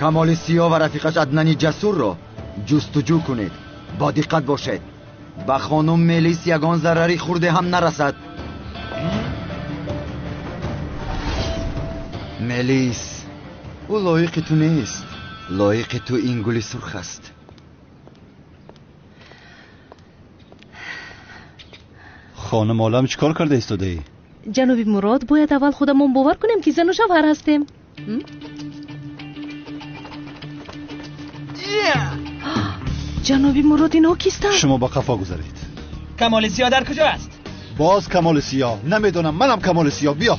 Камоли Сиёҳ ва рафиқаш Аднани Ҷасурро ҷустуҷӯ кунед. Бо диққат бошед. Ба хонум Мелис ягон зарари хурде ҳам нарасад. Мелис, ӯ лоиқи ту нест. Лоиқи ту ин гули сурх аст. Хонум Олам, чӣ кор карда истодаӣ? Ҷаноби Мурод, бояд аввал худамон бовар кунем, ки зану шавҳар ҳастем. Ҷаноби Мурод, инҳо кистанд? Шумо ба қафо гузаред. Камоли Сиёҳ дар куҷо аст? Боз Камоли Сиёҳ? Намедонам, манам Камоли Сиёҳ. Биё.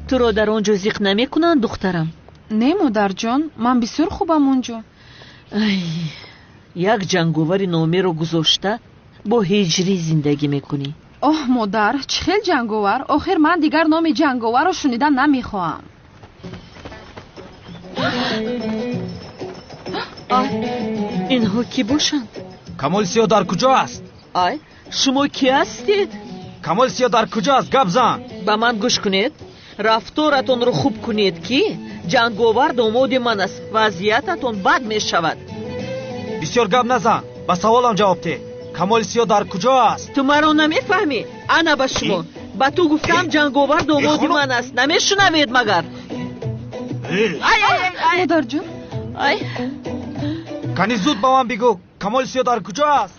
Туро дар он ҷо зиқ намекунанд, духтарам? Не, модарҷон, ман бисёр хубам он ҷо. Ай, як ҷанговари номеро гузошта бо ҳиҷрӣ зиндагӣ мекунӣ. Оҳ, модар, чӣ хел ҷанговар? Охир ман дигар номи ҷанговарро шунидан намехоҳам. Инҳо кӣ бошанд? Камоли Сиёҳ дар куҷо аст? Ай, шумо кӣ ҳастед? Камоли Сиёҳ дар куҷо аст? Гап зан. Ба ман гӯш кунед. Рафторатонро хуб кунед, ки ҷанговар домоди ман аст. Вазъиятатон бад мешавад. Бисёр гап назан, ба саволам ҷавоб деҳ. Камоли Сиёҳ дар куҷо аст? Ту маро намефаҳмӣ? Ана ба шумо. Ба ту гуфтам, ҷанговар домоди ман аст. Намешунавед магар? Модарҷон. Ай. Кани зуд ба ман бигӯ, Камоли Сиёҳ дар куҷо аст?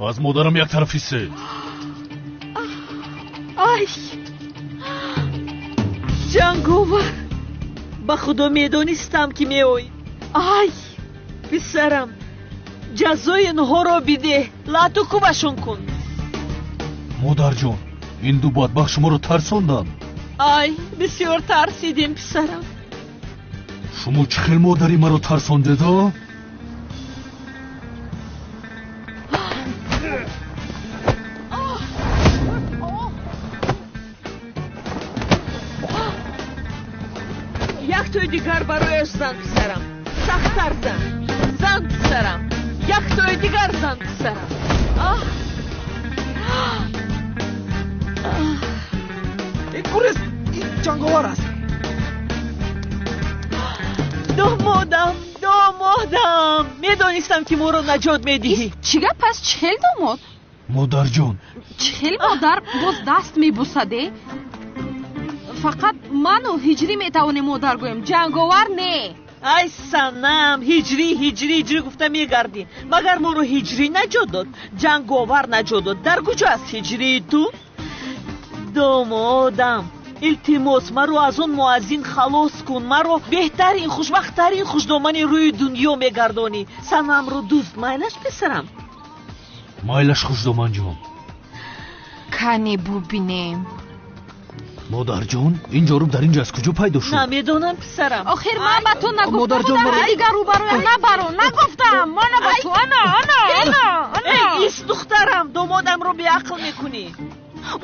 Аз модарам як тараф истед. Ай, ҷанговар, ба худо медонистам, ки меоӣ. Ай, писарам, ҷазои инҳоро бидеҳ, лату кӯбашон кун. Модарҷон, ин ду бадбахт шуморо тарсонданд. Ай, бисёр тарсидем, писарам. Шумо чӣ хел модари маро тарсондедо? Як тои дигар барояш зан, писарам. Сахттар зан. Зан, писарам. Як тои дигар зан, писарам. Гурез, ин ҷанговар аст. Домодам, домодам, медонистам, ки моро наҷот медиҳӣ. Чӣ гап аст? Чӣ хел домод? Модарҷон. Чӣ хел модар боз даст мебусаде? Фақат ману ҳиҷрӣ метавонем модар гӯем, ҷанговар не. Ай санам, ҳиҷрӣ, ҳиҷрӣ, ҳиҷрӣ гуфта мегардӣ. Магар моро ҳиҷрӣ наҷот дод? Ҷанговар наҷот дод. Дар куҷо аст ҳиҷрии ту? Домодам, илтимос, маро аз он муаззин халос кун. Маро беҳтарин, хушбахттарин хушдомани рӯи дунё мегардонӣ. Санамро дӯст майлаш, писарам? Майлаш, хушдоманҷон. Кане бубинем. Модарҷон, ин ҷоруб дар инҷо аз куҷо пайдо шуд? Намедонам, писарам. Охир ман ба ту нагуфта будам, ки дигар рӯбарӯям набаро. Нагуфтам. Мана ба ту. Ана, ана, ана, ана. Эй, ис, духтарам, домодамро беақл мекунӣ.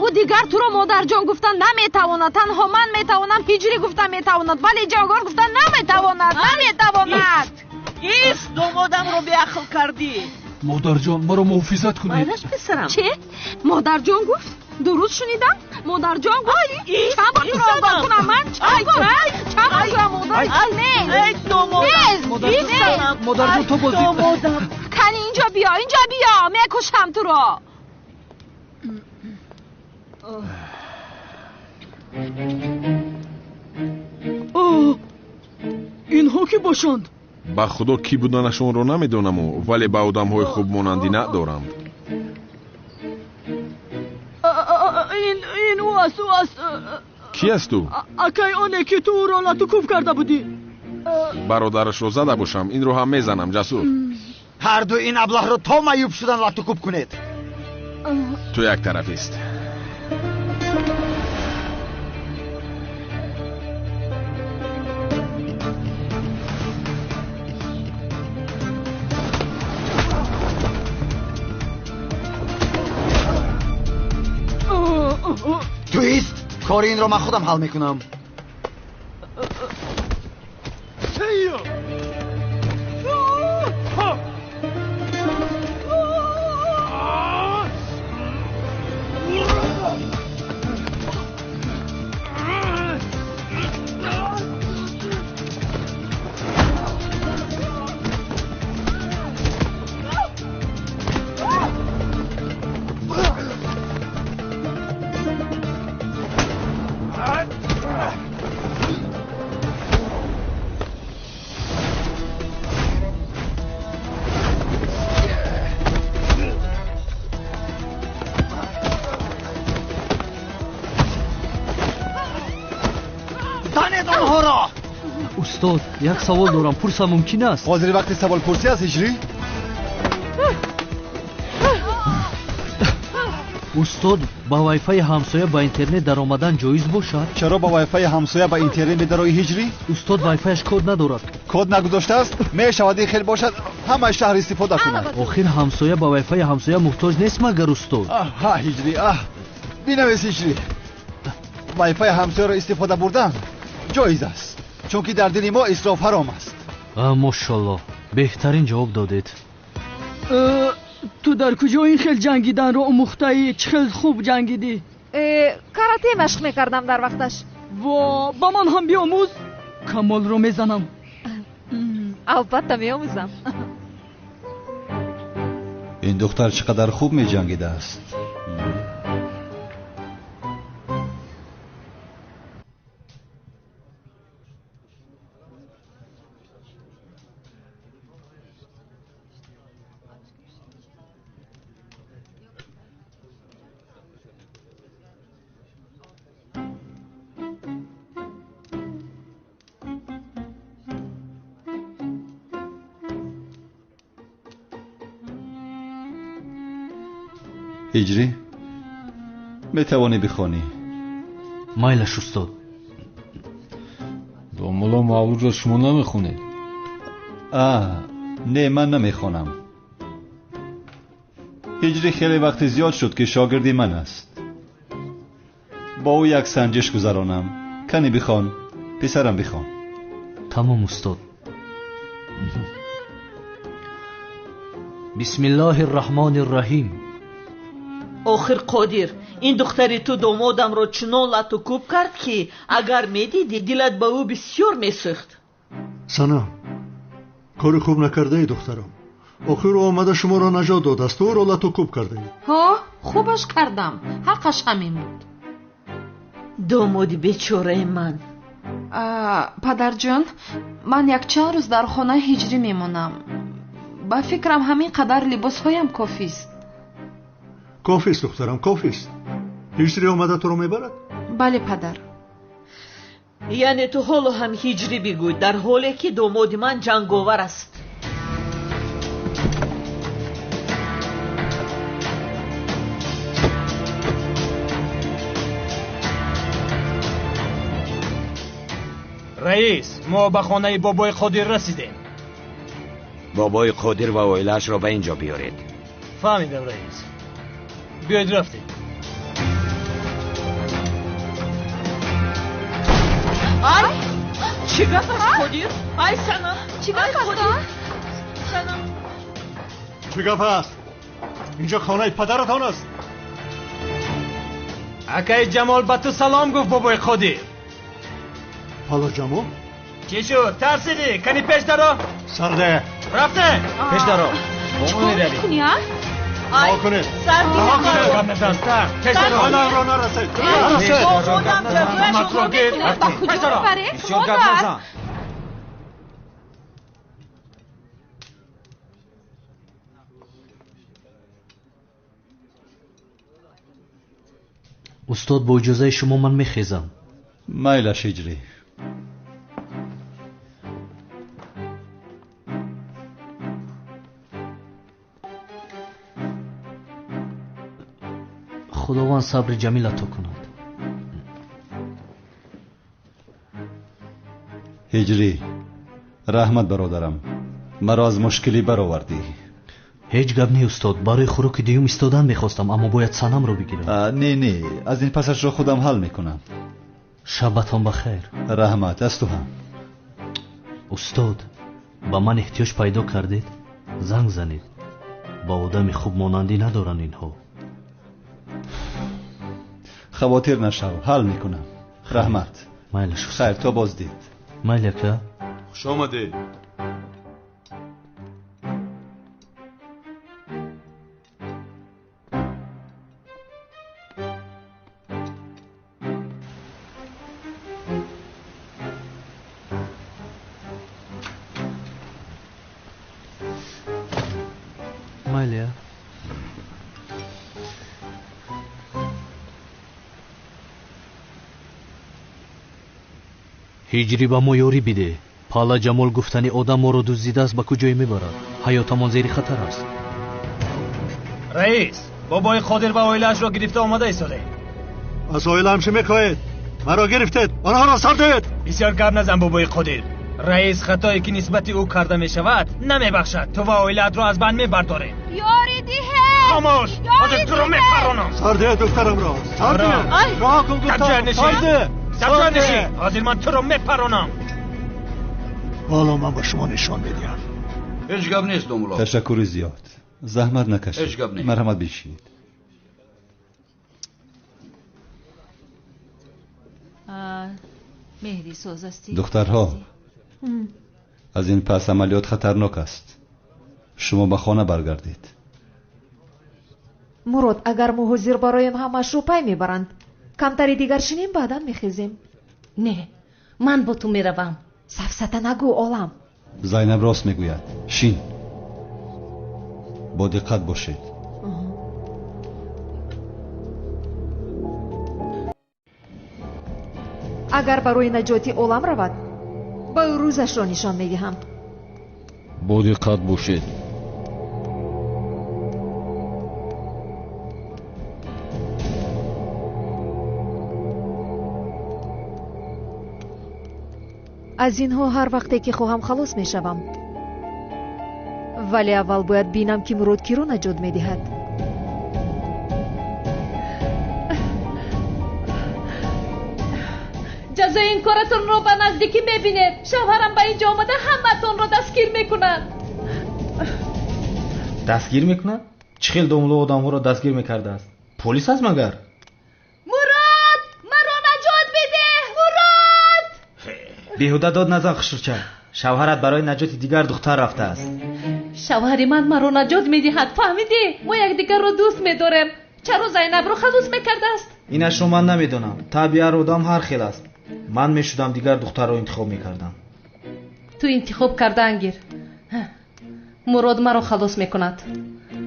Ӯ дигар туро модарҷон гуфтан наметавонад. Танҳо ман метавонам, ҳиҷрӣ гуфтан метавонад, вале ҷанговар гуфтан наметавонад. Наметавонад. Ис, домодамро беақл кардӣ. Модарҷон, маро муҳофизат кунед. Майлаш, писарам. Чӣ? Модарҷон гуфт? Дуруст шунидам? Модарҷон гуфт? Чанд бор туро огоҳ кунам ман? Чанд бор? Чанд бор туро модар? Не. Эй, домодам. Модарҷон, то боз домодам. Кани инҷо биё, инҷо биё, мекушам туро. Инҳо кӣ бошанд? Ба худо, кӣ буданашонро намедонаму, вале ба одамҳои хуб монандӣ надоранд. Ин ӯ аст, ӯ аст. Кӣ аст ӯ? Акай оне, ки ту ӯро латукӯб карда будӣ. Бародарашро зада бошам, инро ҳам мезанам, Ҷасур. Ҳарду ин аблаҳро то маъюб шудан латукӯб кунед. Ту як тарафист. Туист, кори инро ман худам ҳал мекунам. Устод, як савол дорам, пурсам мумкин аст? Ҳозир вақти саволпурсӣ аст, Ҳиҷрӣ? Устод, ба вайфаи ҳамсоя ба интернет даромадан ҷоиз бошад? Чаро ба вайфаи ҳамсоя ба интернет медароӣ, Ҳиҷрӣ? Устод, вайфаяш код надорад. Код нагузоштааст? Мешавад ин хел бошад, ҳамаи шаҳр истифода кунад. Охир ҳамсоя ба вайфаи ҳамсоя муҳтоҷ нест магар, устод? Ҳа, Ҳиҷрӣ, аҳ, бинавис, Ҳиҷрӣ. Вайфаи ҳамсояро истифода бурдан ҷоиз аст, чунки дар дини мо исроф ҳаром аст. Мошаллоҳ, беҳтарин ҷавоб додед. Ту дар куҷо ин хел ҷангиданро омӯхтаӣ? Чӣ хел хуб ҷангидӣ? Карате машқ мекардам дар вақташ. Во, ба ман ҳам биомӯз, Камолро мезанам. Албатта меомӯзам. Ин духтар чӣ қадар хуб меҷангидааст. Ҳиҷрӣ, метавонӣ бихонӣ? Майлаш, устод. Домулло, мавлудро шумо намехонед? Не, ман намехонам. Ҳиҷрӣ хеле вақти зиёд шуд, ки шогирди ман аст. Бо ӯ як санҷиш гузаронам. Кани бихон, писарам, бихон. Тамом, устод. Бисмиллоҳи рраҳмони рраҳим. Охир Қодир, ин духтари ту домодамро чунон лату кӯб кард, ки агар медидӣ, дилат ба ӯ бисёр месӯхт. Санам, кори хуб накардаи, духтарам. Охир ӯ омада шуморо наҷот додааст, ту ӯро лату кӯб кардаӣ. Ҳо, хубаш кардам, ҳаққаш ҳамин буд. Домоди бечораи ман. Падарҷон, ман якчанд рӯз дар хонаи Ҳиҷрӣ мемонам. Ба фикрам, ҳамин қадар либосҳоям кофист. Кофист, духтарам, кофист. Ҳиҷрӣ омада туро мебарад? Бале, падар. Яъне ту ҳоло ҳам Ҳиҷрӣ бигӯй, дар ҳоле ки домоди ман ҷанговар аст. Раис, мо ба хонаи бобои Қодир расидем. Бобои Қодир ва оилаашро ба ин ҷо биёред. Фаҳмидам, раис. Биёед, рафтем. Ай, чӣ гап аст, Қодир? Ай, Санам, чӣ гап аст? Санам, чӣ гап аст? Инҷо хонаи падаратон аст. Акаи Ҷамол ба ту салом гуфт, бобои Қодир. Ҳало Ҷамол? Чӣ шуд, тарсидӣ? Кани пеш даро. Сарде, рафтем. Пеш даро. Чӣ кор мекунӣ, а? Раҳо кунед, раҳо кунед. Гап назан, сар пеш даро. Хонамро нарасед, нарасед. Ба куҷо мебаред? Бисёр гап назан. Устод, бо иҷозаи шумо ман мехезам. Майлаш, Ҳиҷрӣ. Худованд сабри ҷамил ато кунад. Ҳиҷрӣ, раҳмат, бародарам, маро аз мушкилӣ баровардӣ. Ҳеҷ гап не, устод. Барои хӯроки дуюм истодан мехостам, аммо бояд Санамро бигирам. Не, не, аз ин пасашро худам ҳал мекунам. Шабатон ба хайр. Раҳмат, аз ту ҳам. Устод, ба ман эҳтиёҷ пайдо кардед, занг занед. Ба одами хуб монандӣ надоранд инҳо. Хавотир нашав, ҳал мекунам. Раҳмат. Майлаш. Хайр, то боздид. Майли, ака. Хуш омадед. Майли. Ҳиҷрӣ, ба мо ёрӣ бидеҳ. Пала Ҷамол гуфтани одам моро дуздидааст, ба куҷое мебарад? Ҳаётамон зери хатар аст. Раис, бобои Қодир ва оилаашро гирифта омада истодаем. Аз оилаам чӣ мехоҳед? Маро гирифтед, онҳоро сар диҳед. Бисёр гап назан, бобои Қодир. Раис хатое ки нисбати ӯ карда мешавад намебахшад. Ту ва оилаатро аз банд мебардорем. Ёрӣ диҳед! Хомӯш! Ҳозир туро мепаронам. Сар диҳед духтарамро. Сар диҳед! Роҳ кун гуфтам. Сар диҳ! Сар нишин! Ҳозир ман туро мепаронам. Ҳоло ман ба шумо нишон медиҳам. Ҳеҷ гап нест, домулло. Ташаккури зиёд. Заҳмат накашед. Ҳеҷ гап нест. Марҳамат, бишинед. Меҳри соз ҳастӣ? Духтарҳо, аз ин пас амалиёт хатарнок аст. Шумо ба хона баргардед. Мурод, агар мо ҳозир бароем, ҳамаашро пай мебаранд. Камтари дигар шинем, баъдан мехезем. Не, ман бо ту меравам. Сафсата нагӯ, олам. Зайнаб рост мегӯяд. Шин. Бо диққат бошед. Агар барои наҷоти олам равад, ба ӯ рӯзашро нишон медиҳам. Бо диққат бошед. Аз инҳо ҳар вақте ки хоҳам халос мешавам. Вале аввал бояд бинам, ки Мурод киро наҷот медиҳад. Ҷазои ин коратонро ба наздикӣ мебинед. Шавҳарам ба инҷо омада ҳамаатонро дастгир мекунад. Дастгир мекунад? Чӣ хел домулло одамҳоро дастгир мекардааст? Полис аст магар? Мурод, маро наҷот бидеҳ! Мурод! Беҳуда дод назан, хушрӯча. Шавҳарат барои наҷоти дигар духтар рафтааст. Шавҳари ман маро наҷот медиҳад, фаҳмидӣ? Мо якдигарро дӯст медорем. Чаро Зайнабро халос мекардааст? Инашро ман намедонам. Табъи ҳар одам ҳар хел аст. Ман мешудам дигар духтарро интихоб мекардам. Ту интихоб кардаан гир. Мурод маро халос мекунад.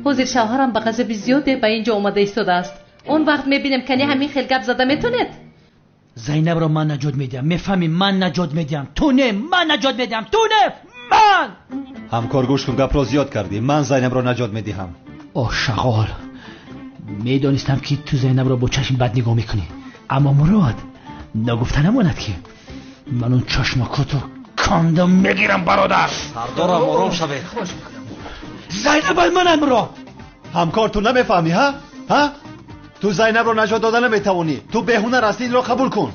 Ҳозир шавҳарам ба ғазаби зиёде ба ин ҷо омада истодааст. Он вақт мебинем, кани ҳамин хел гап зада метонед? Зайнабро ман наҷот медиҳам. Мефаҳмӣ, ман наҷот медиҳам. Ту не, ман наҷот медиҳам. Ту не, ман! Ҳамкор, гӯш кун, гапро зиёд кардӣ. Ман Зайнабро наҷот медиҳам. О, шағол, медонистам, ки ту Зайнабро бо чашми бад нигоҳ мекунӣ. Аммо Мурод, нагуфта намонад, ки ман он чашмакотро кандам мегирам, бародар. Сардорам, ором шавед. Зайнаб ай манам, Мурод. Ҳамкор, ту намефаҳмӣ, ҳа? Ҳа? Ту Зайнабро наҷот дода наметавонӣ. Ту беҳунар ҳастӣ, инро қабул кун.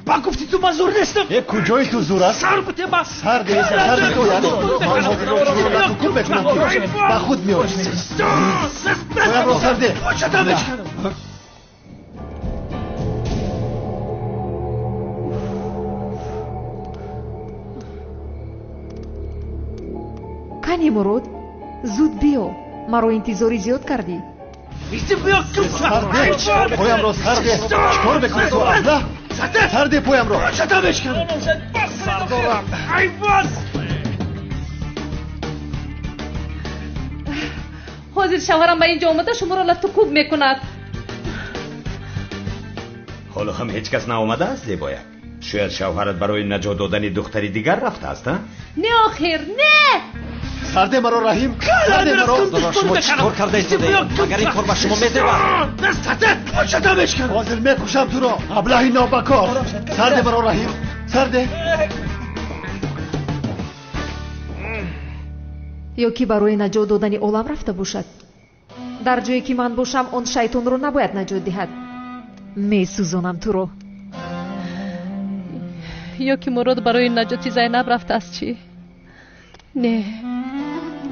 Ба гуфти ту ман зур нестам. Э, куҷои ту зур аст? Сар бите ба сар де, сар де, ман ҳозирро чунон лату куб мекунам, ки ба худ меоӣ. Поямро сар де. Кани Мурод, зуд биё. Маро интизори зиёд кардӣ. Поямро сар де. Чикор мекунӣ ту, абла? Сар де поямро. Сардорам. Ҳозир шавҳарам ба ин ҷо омада шуморо лату куб мекунад. Ҳоло ҳам ҳеҷ кас наомадааст, зебояк. Шояд шавҳарат барои наҷот додани духтари дигар рафтааст, а? Не, охир, не! Сарде маро, Раҳим, сарде маро. Шумо чӣ кор карда истодаед? Магар ин кор ба шумо мезебад? Ҳозир мекушам туро, аблаҳи нобакор. Сарде маро, Раҳим, сарде. Ё ки барои наҷот додани олам рафта бошад. Дар ҷое ки ман бошам, он шайтонро набояд наҷот диҳад. Месӯзонам туро. Ё ки Мурод барои наҷоти Зайнаб рафтааст, чӣ? Не,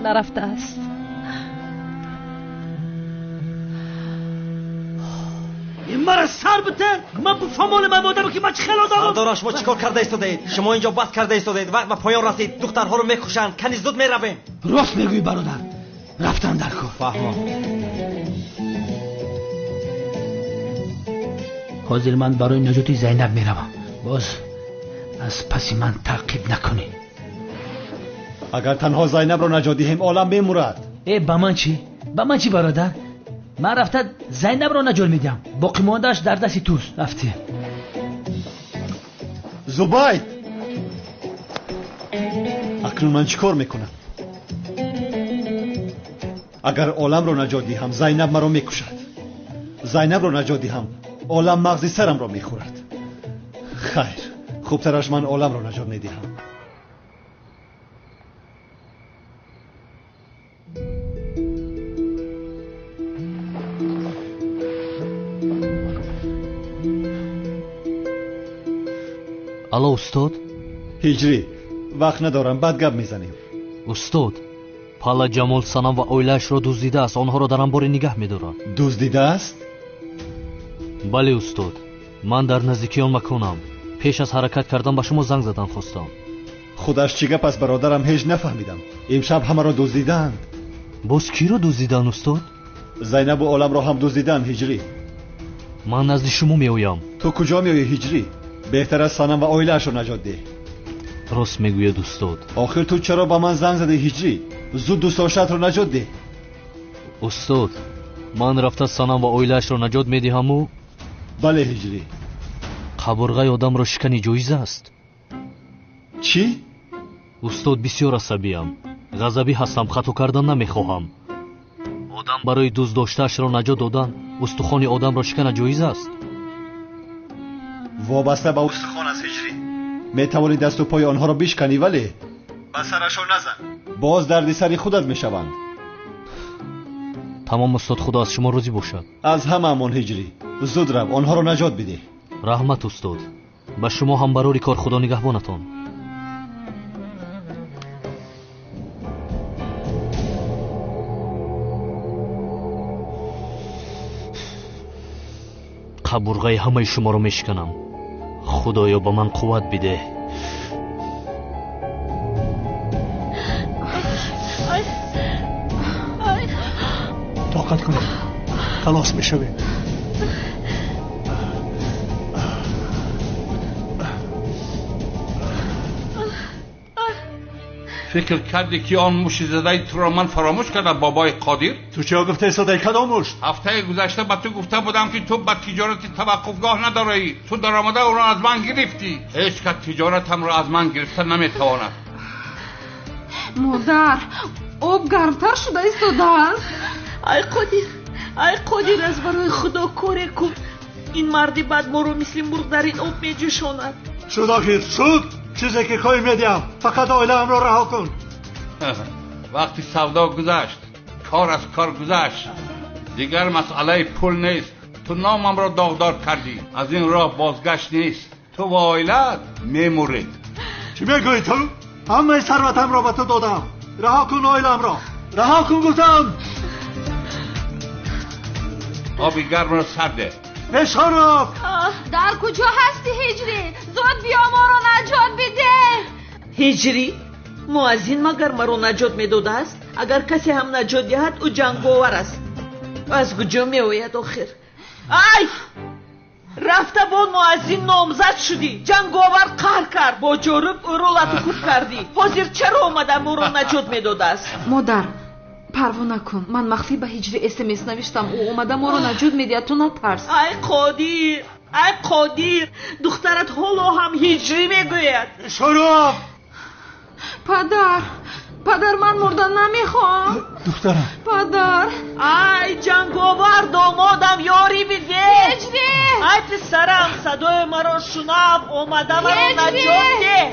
нарафтааст. Мара сар бите, ман буфамолам, ман одаме ки ман чӣ хел одамам. Сардора, шумо чӣ кор карда истодаед? Шумо инҷо бас карда истодаед. Вақт ба поён расид. Духтарҳоро мекушанд. Кани зуд меравем. Рост мегӯӣ, бародар. Рафтан дар кор. Фаҳмо. Ҳозир ман барои наҷоти Зайнаб меравам. Боз аз паси ман таъқиб накунӣ. Агар танҳо Зайнабро наҷот диҳем, олам мемурад. Э, ба ман чӣ? Ба ман чӣ, бародар? Ман рафта Зайнабро наҷот медиҳам. Боқимондааш дар дасти туст. Рафтем. Зубайд! Акнун ман чӣ кор мекунам? Агар оламро наҷот диҳам, Зайнаб маро мекушад. Зайнабро наҷот диҳам, олам мағзи сарамро мехӯрад. Хайр, хубтараш ман оламро наҷот медиҳам. Алло, устод. Ҳиҷрӣ, вақт надорам, баъд гап мезанем. Устод, Пала Ҷамол Санам ва оилаашро дуздидааст. Онҳоро дар анборе нигаҳ медорад. Дуздидааст? Бале, устод. Ман дар наздикии он маконам. Пеш аз ҳаракат кардан ба шумо занг задан хостам. Худаш чӣ гап аст, бародарам, ҳеҷ нафаҳмидам. Имшаб ҳамаро дуздидаанд. Боз киро дуздиданд, устод? Зайнабу оламро ҳам дуздиданд, Ҳиҷрӣ. Ман назди шумо меоям. Ту куҷо меоӣ, Ҳиҷрӣ? Беҳтар аст Санам ва оилаашро наҷот деҳ. Рост мегӯяд, устод. Охир ту чаро ба ман занг задӣ, Ҳиҷрӣ? Зуд дӯстдоштаатро наҷот деҳ. Устод, ман рафта Санам ва оилаашро наҷот медиҳаму? Бале, Ҳиҷрӣ. Қабурғаи одамро шикани ҷоиз аст? Чӣ? Устод, бисёр асабиям. Ғазабӣ ҳастам, хато кардан намехоҳам. Одам барои дӯстдоштаашро наҷот додан устухони одамро шикана ҷоиз аст? Вобаста ба устухон аст, Ҳиҷрӣ. Метавонӣ дасту пои онҳоро бишканӣ, вале ба сарашон назан. Боз дарди сари худат мешаванд. Тамом, устод, худо аз шумо розӣ бошад. Аз ҳамаамон, Ҳиҷрӣ. Зуд рав, онҳоро наҷот бидеҳ. Раҳмат, устод. Ба шумо ҳам барори кор, худо нигаҳбонатон. Қабурғаи ҳамаи шуморо мешиканам. Худоё, ба ман қувват бидеҳ. Тоқат кунед, халос мешавем. Фикр кардӣ ки он муши задаи туро ман фаромӯш кардам, бобои Қодир? Ту чиё гуфтаи содаи кадом мушт? Ҳафтаи гузашта ба ту гуфта будам ки ту ба тиҷорати таваққуфгоҳ надораӣ. Ту даромада ӯро аз ман гирифтӣ. Ҳеҷ кас тиҷоратамро аз ман гирифта наметавонад. Модар, об гармтар шуда истодааст. Ай Қодир, ай Қодир, аз барои худо коре кун. Ин марди бад моро мисли мурғ дар ин об меҷӯшонад. Шуд охир, шуд! Чизе ки хоҳӣ медиҳам, фақат оилаамро раҳо кун. Вақти савдо гузашт, кор аз кор гузашт. Дигар масъалаи пул нест. Ту номамро доғдор кардӣ. Аз ин роҳ бозгашт нест. Ту ва оилаат мемуред. Чӣ мегӯӣ ту? Ҳамаи сарватамро ба ту додам. Раҳо кун оилаамро. Раҳо кун гуфтам. Оби гармро сар деҳ. Пешхонов! Дар куҷо ҳастӣ, Ҳиҷрӣ? Зуд биё, моро наҷот бидеҳ. Ҳиҷрӣ? Муаззин магар маро наҷот медодааст? Агар касе ҳам наҷот диҳад, ӯ ҷанговар аст. Аз куҷо меояд охир? Ай! Рафта бо муаззин номзад шудӣ. Ҷанговар қаҳр кард. Бо ҷоруб ӯро латукӯб кардӣ. Ҳозир чаро омада моро наҷот медодааст? Модар, парво накун. Ман махфӣ ба Ҳиҷрӣ СМС навиштам. Ӯ омада моро наҷот медиҳад. Ту натарс. Ай Қодир, ай Қодир, духтарат ҳоло ҳам Ҳиҷрӣ мегӯяд. Шурӯб! Падар, падар, ман мурдан намехоҳам. Духтарам. Падар. Ай ҷанговар, домодам, ёрӣ бидеҳ. Ҳиҷрӣ! Ай писарам, садои маро шунав, омада маро наҷот деҳ.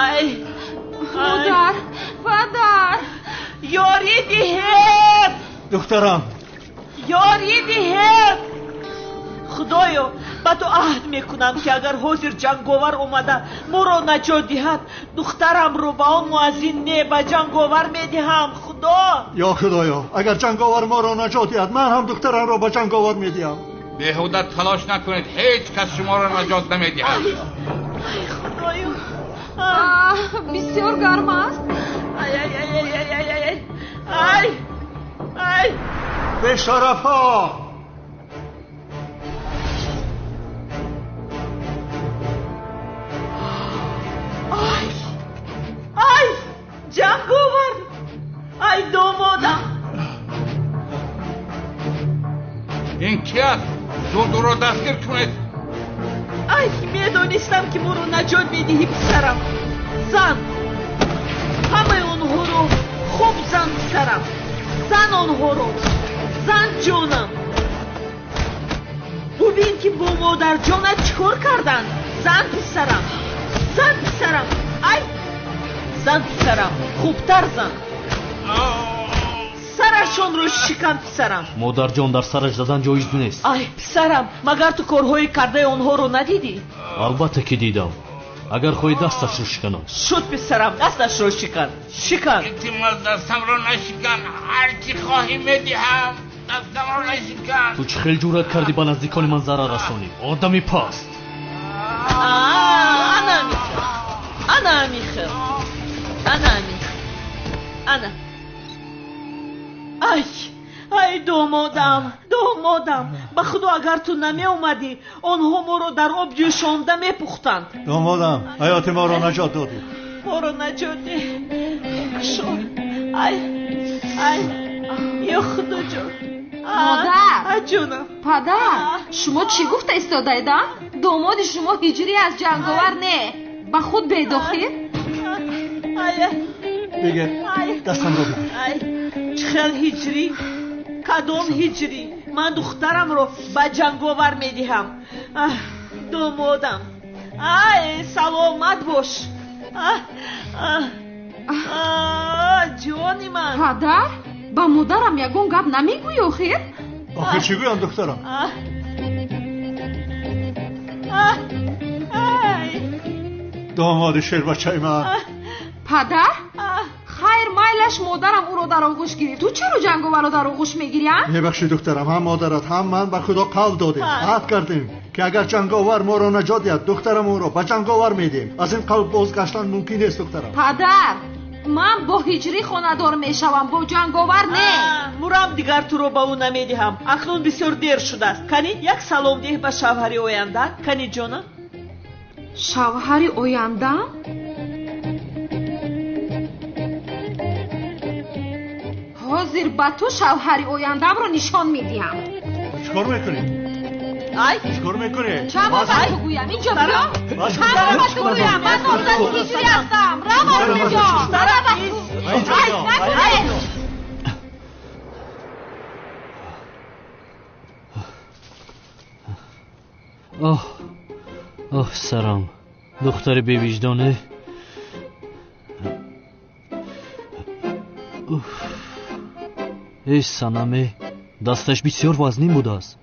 Ай! Модар, падар! Ёрӣ диҳед! Духтарам! Ёрӣ диҳед! Худоё, ба ту аҳд мекунам ки агар ҳозир ҷанговар омада моро наҷот диҳад, духтарамро ба он муаззин не, ба ҷанговар медиҳам. Худо! Ё Худоё, агар ҷанговар моро наҷот диҳад, ман ҳам духтарамро ба ҷанговар медиҳам. Беҳуда талош накунед, ҳеҷ кас шуморо наҷот намедиҳад. Ай Худоё! Бисёр гарм аст. Ай, ай, ай, ай, ай, ай, ай, ай. Ай! Бешарафҳо! Ай! Ай! Ҷанговар! Ай, домодам! Ин ки аст? Зуд ӯро дастгир кунед! Ай, медонистам, ки моро наҷот медиҳӣ, писарам. Зан! Ҳамаи онҳоро хуб зан, писарам. Зан онҳоро! Зан, ҷонам! Бубин, ки бо модарҷонат чӣ кор карданд. Зан, писарам! Зан, писарам! Ай! Зан, писарам! Хубтар зан! Сарашонро шикан, писарам. Модарҷон, дар сараш задан ҷоиз нест. Ай, писарам, магар ту корҳои кардаи онҳоро надидӣ? Албатта ки дидам. Агар хоҳӣ, дасташро шиканам. Шуд, писарам, дасташро шикан, шикан. Илтимос, дастамро нашикан. Ҳар чӣ хоҳӣ медиҳам, дастамро нашикан. Ту чӣ хел ҷуръат кардӣ ба наздикони ман зарар расонӣ, одами паст? Ана михел, ана михел, ана михел, ана. Ай, ай, домодам, домодам, ба худо, агар ту намеомадӣ, онҳо моро дар об ҷӯшонда мепухтанд. Домодам, ҳаёти моро наҷот додӣ. Моро наҷот деҳ. Кушо. Ай, ай, ё худоҷон! Модар! Ҷонам! Падар, шумо чӣ гуфта истодаед, а? Домоди шумо ҳиҷрӣ аст, ҷанговар не. Ба худ бедохир. Бигир, дастамро бигир. Ай, чӣ хел ҳиҷрӣ? Кадом ҳиҷрӣ? Ман духтарамро ба ҷанговар медиҳам. Домодам, ай, саломат бош. Ҷони ман! Падар, ба модарам ягон гап намегӯӣ охир? Охир чӣ гӯям, духтарам? Домоди шербачаи ман! Падар, хайр, майлаш, модарам ӯро дар оғӯш гирифт. Ту чаро ҷанговарро дар оғӯш мегирӣ, а? Мебахшӣ, духтарам, ҳам модарат, ҳам ман ба худо қавл додем, аҳд кардем, ки агар ҷанговар моро наҷот диҳад, духтарам ӯро ба ҷанговар медиҳем. Аз ин қавл бозгаштан мумкин нест, духтарам. Падар, ман бо ҳиҷрӣ хонадор мешавам, бо ҷанговар не. Мурам, дигар туро ба ӯ намедиҳам. Акнун бисёр дер шудааст. Кани, як салом деҳ ба шавҳари оянда. Кани, ҷонам. Шавҳари ояндаам? Ҳозир ба ту шавҳари ояндамро нишон медиҳам. Чӣ кор мекунӣ? Ай! Чӣ кор мекунӣ? Чанд бор ба ту гӯям, инҷо биё. Чанд бор ба ту гӯям, ман номзади ҳиҷрӣ ҳастам. Рав аз инҷо. Рав аз. Ай, накунед. Оҳ, оҳ, сарам! Духтари бевиҷдоне! Эй санаме, дасташ бисёр вазнин будааст.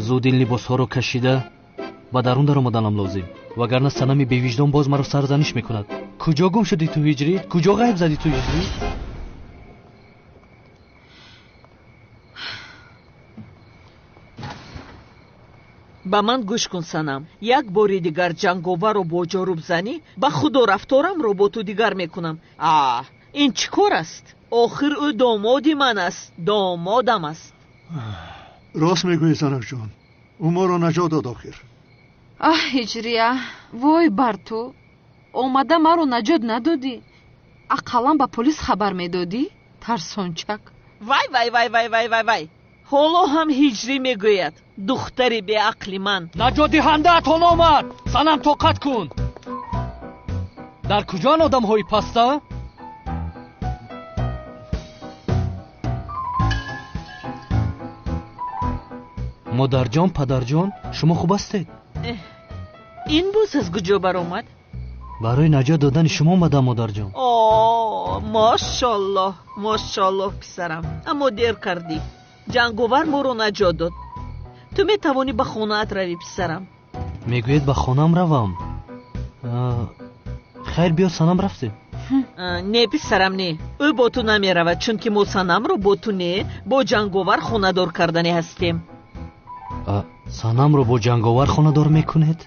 Зуд ин либосҳоро кашида ба дарун даромаданам лозим, вагарна санами бевиҷдон боз маро сарзаниш мекунад. Куҷо гум шудӣ ту, ҳиҷрӣ? Куҷо ғайб задӣ ту, ҳиҷрӣ? Ба ман гӯш кун, санам. Як бори дигар ҷанговарро бо ҷоруб занӣ, ба худо, рафторамро бо ту дигар мекунам. А, ин чӣ кор аст? Охир ӯ домоди ман аст, домодам аст. Рост мегӯӣ, занакҷон, ӯ моро наҷот дод охир. Аҳ, ҳиҷрия, вой бар ту! Омада маро наҷот надодӣ, ақаллан ба полис хабар медодӣ, тарсончак. Вай, вай, вай, вай, вай, вай, вай! Ҳоло ҳам ҳиҷрӣ мегӯяд, духтари беақли ман. Наҷотдиҳандаатон омад! Санам, тоқат кун. Дар куҷоан одамҳои паста? Модарҷон, падарҷон, шумо хуб ҳастед? Ин боз аз куҷо баромад? Барои наҷот додани шумо омадам, модарҷон. О, мошоллоҳ, мошоллоҳ, писарам, аммо дер кардӣ. Ҷанговар моро наҷот дод. Ту метавонӣ ба хонаат равӣ, писарам. Мегӯед ба хонаам равам? Хайр, биё, санам, рафтем. Не, писарам, не, ӯ бо ту намеравад, чунки мо санамро бо ту не, бо ҷанговар хонадор кардане ҳастем. Санамро бо ҷанговар хонадор мекунед?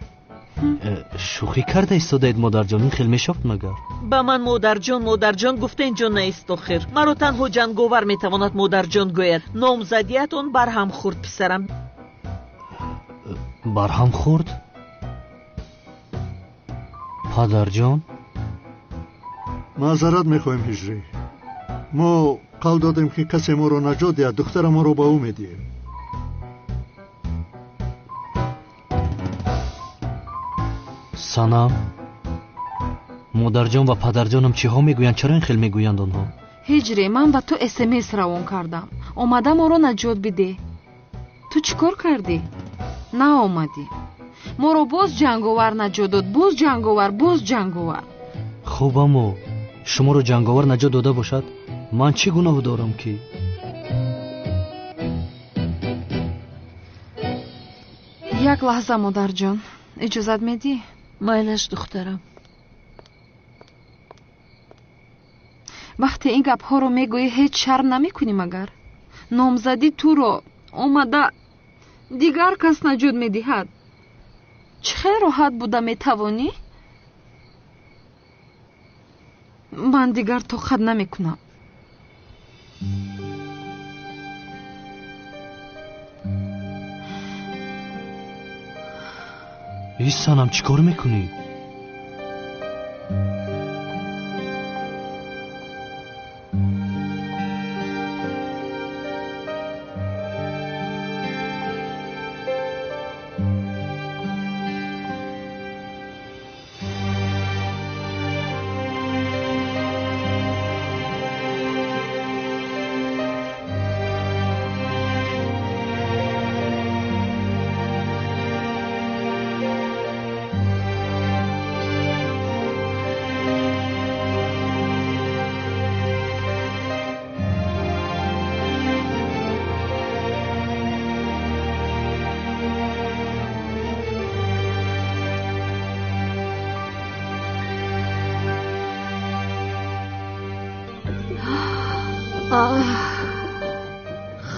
Шӯхӣ карда истодаед, модарҷон, ин хел мешавад магар? Ба ман модарҷон, модарҷон гуфта инҷо наист охир. Маро танҳо ҷанговар метавонад модарҷон гӯяд. Номзадият он барҳам хӯрд, писарам. Барҳам хӯрд? Падарҷон? Маъзарат мехоҳем, Ҳиҷрӣ. Мо қавл додем, ки касе моро наҷот диҳад, духтарамонро ба ӯ медиҳем. Санам, модарҷон ва падарҷонам чиҳо мегӯянд? Чаро ин хел мегӯянд онҳо? Ҳиҷрӣ, ман ба ту СМС равон кардам. Омада моро наҷот бидеҳ. Ту чӣ кор кардӣ? Наомадӣ. Моро боз ҷанговар наҷот дод, боз ҷанговар, боз ҷанговар. Хуб, аммо шуморо ҷанговар наҷот дода бошад, ман чӣ гуноҳ дорам ки? Як лаҳза, модарҷон, иҷозат медиҳӣ? Майлаш, духтарам. Вақте ин гапҳоро мегӯӣ, ҳеҷ шарм намекунӣ магар? Номзадӣ туро омада дигар кас наҷот медиҳад. Чӣ хел роҳат буда метавонӣ? Ман дигар тоқат намекунам. Эй Санам, чӣ кор мекунӣ?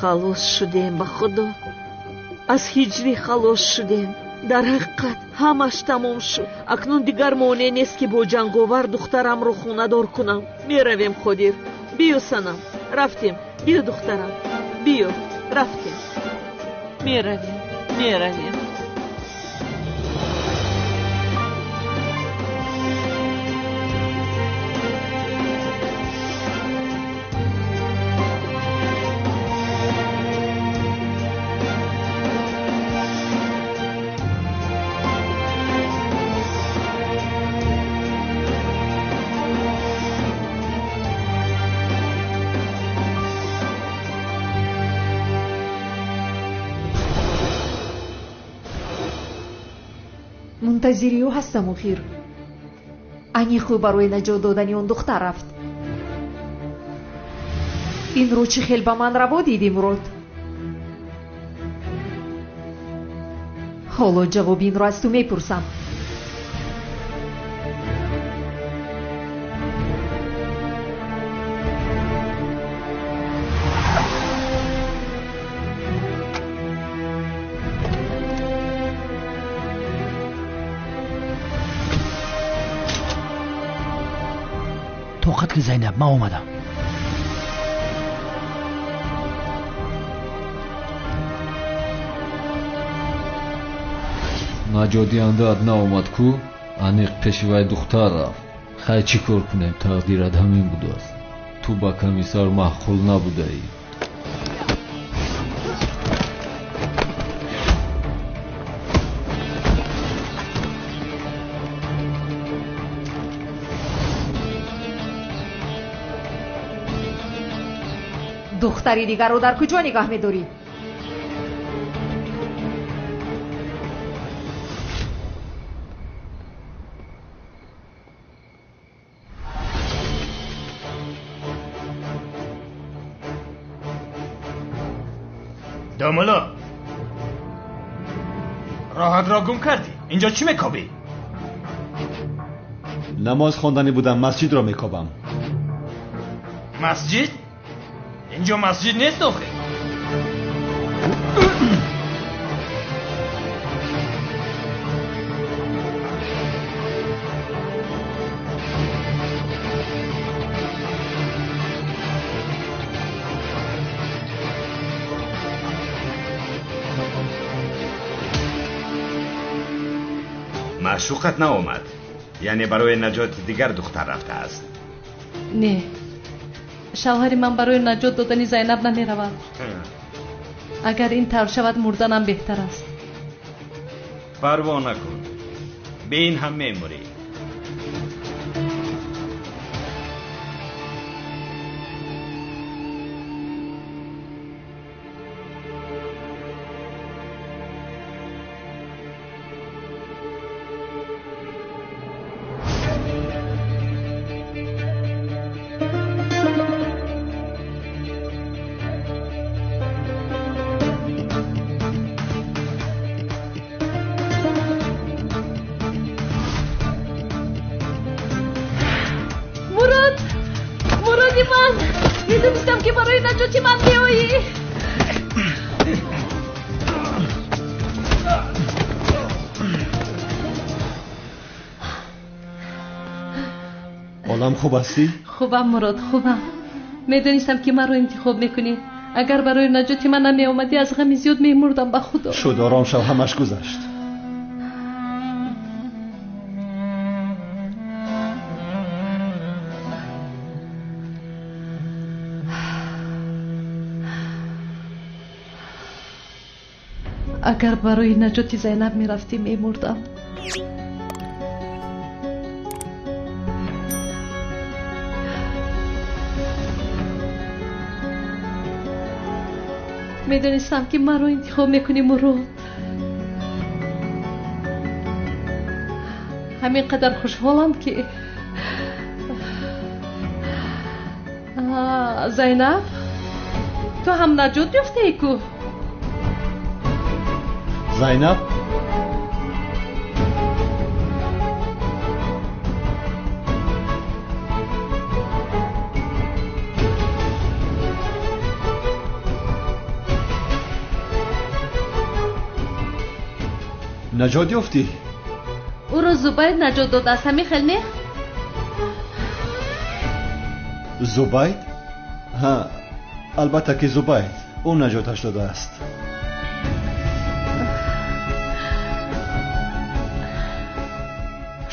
Халос шудем, ба Худо. Аз ҳиҷрӣ халос шудем. Дар ҳақиқат ҳамаш тамом шуд. Акнун дигар монеъ нест, ки бо ҷанговар духтарамро хонадор кунам. Меравем, Қодир. Биё, Санам, рафтем. Биё, духтарам, биё, рафтем. Меравем, меравем. Мунтазири ӯ ҳастам охир. Аниқ ӯ барои наҷот додани он духтар рафт. Инро чӣ хел ба ман раво дидӣ, Мурод? Ҳоло ҷавоби инро аз ту мепурсам. Тоқат ки, Зайнаб, ман омадам. Наҷотдиҳандаат наомад ку, аниқ пеши вай духтар рафт. Хай, чӣ кор кунем, тақдират ҳамин будааст. Ту ба комиссар маъқул набудаӣ. Духтари дигарро дар куҷо нигаҳ медорӣ? Домулло, роҳатро гум кардӣ. Инҷо чӣ мекобӣ? Намоз хонданӣ будам, масҷидро мекобам. Масҷид? Инҷо масҷид нест охир. Маъшуқат наомад, яъне барои наҷоти дигар духтар рафтааст. Не, шавҳари ман барои наҷот додани Зайнаб намеравад. Агар ин тавр шавад, мурданам беҳтар аст. Парво накун, бе ин ҳам мемурӣ. Медонистам, ки барои наҷоти ман меоӣ. Олам, хуб ҳастӣ? Хубам, Мурод, хубам. Медонистам, ки маро интихоб мекунӣ. Агар барои наҷоти ман намеомадӣ, аз ғами зиёд мемурдам, ба худо. Шуд, ором шав, ҳамаш гузашт. Агар барои наҷоти Зайнаб мерафтӣ, мемурдам. Медонистам, ки маро интихоб мекунӣ, Мурод. Ҳамин қадар хушҳолам, ки Зайнаб, ту ҳам наҷот ёфтаӣ ку? Зайнаб, наҷот ёфтӣ? Ӯро Зубайд наҷот додааст, ҳамин хел не? Зубайд? Ҳа, албатта ки Зубайд. Ӯ наҷоташ додааст.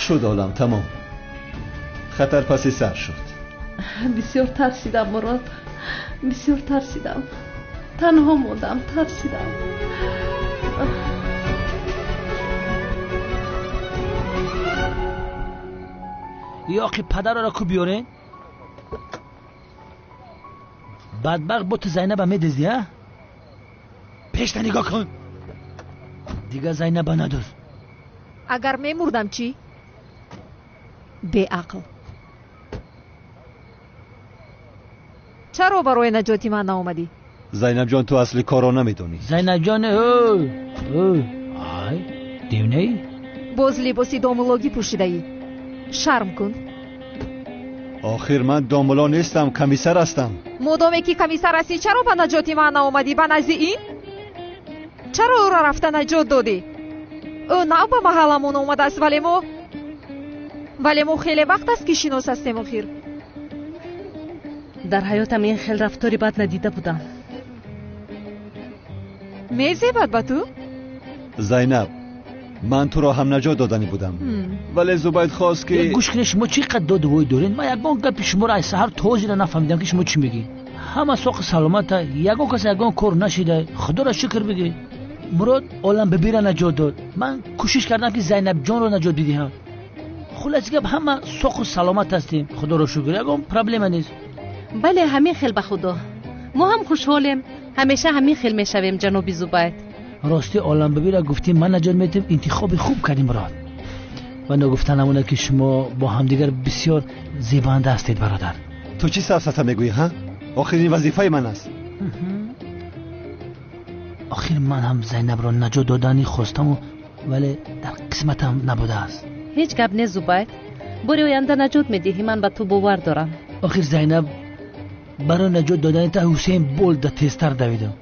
Шуд, олам, тамом. Хатар паси сар шуд. Бисёр тарсидам, Мурод, бисёр тарсидам. Танҳо мондам, тарсидам. Ёқи падарро ку биёрен? Бадбахт, бо ту Зайнаба медиздӣ, а? Пешта нигоҳ кун, дигар Зайнаба надуз. Агар мемурдам чӣ? Беақл, чаро барои наҷоти ман наомадӣ? Зайнабҷон, ту асли корро намедонӣ. Зайнабҷон, ай, девнаӣ? Боз либоси домулогӣ пӯшидаӣ, шарм кун. Охир ман домуло нестам, комиссар ҳастам. Модоме ки комиссар ҳастӣ, чаро ба наҷоти ман наомадӣ? Ба назди ин чаро ӯро рафта наҷот додӣ? Ӯ нав ба маҳалламон омадааст, вале мо хеле вақт аст, ки шинос ҳастем. Охир дар ҳаётам ин хел рафтори бад надида будам. Мезебад ба ту? Зайнаб, ман туро ҳам наҷот доданӣ будам, вале Зубайд хост, ки гӯш кунед, шумо чӣ қадр додувой доред? Ман ягон гапи шуморо аз саҳар то ҳозира нафаҳмидам, ки шумо чӣ мегӯед. Ҳама соқи саломата, ягон кас ягон кор нашида, худоро шукр бигӯед. Мурод Оламбибира наҷот дод, ман кӯшиш кардам, ки Зайнабҷонро наҷот бидиҳам. Хулоси гап, ҳама соқу саломат ҳастем, худоро шукр, ягон проблема нест. Бале, ҳамин хел, ба худо, мо ҳам хушҳолем. Ҳамеша ҳамин хел мешавем, ҷаноби Зубайд. Рости, Оламбибира гуфтем, ман наҷот медиҳам, интихоби хуб кардем, Мурод. Ва ногуфта намонад, ки шумо бо ҳамдигар бисёр зебанда ҳастед, бародар. Ту чӣ сафсата мегӯӣ, ҳа? Охир ин вазифаи ман аст. Охир ман ҳам Зайнабро наҷот доданӣ хостаму, вале дар қисматам набудааст. Ҳеҷ гап нест, Зубайд, бори оянда наҷот медиҳӣ, ман ба ту бовар дорам. Охир Зайнаб, барои наҷот додани та Ҳусейн Болда тезтар давидам,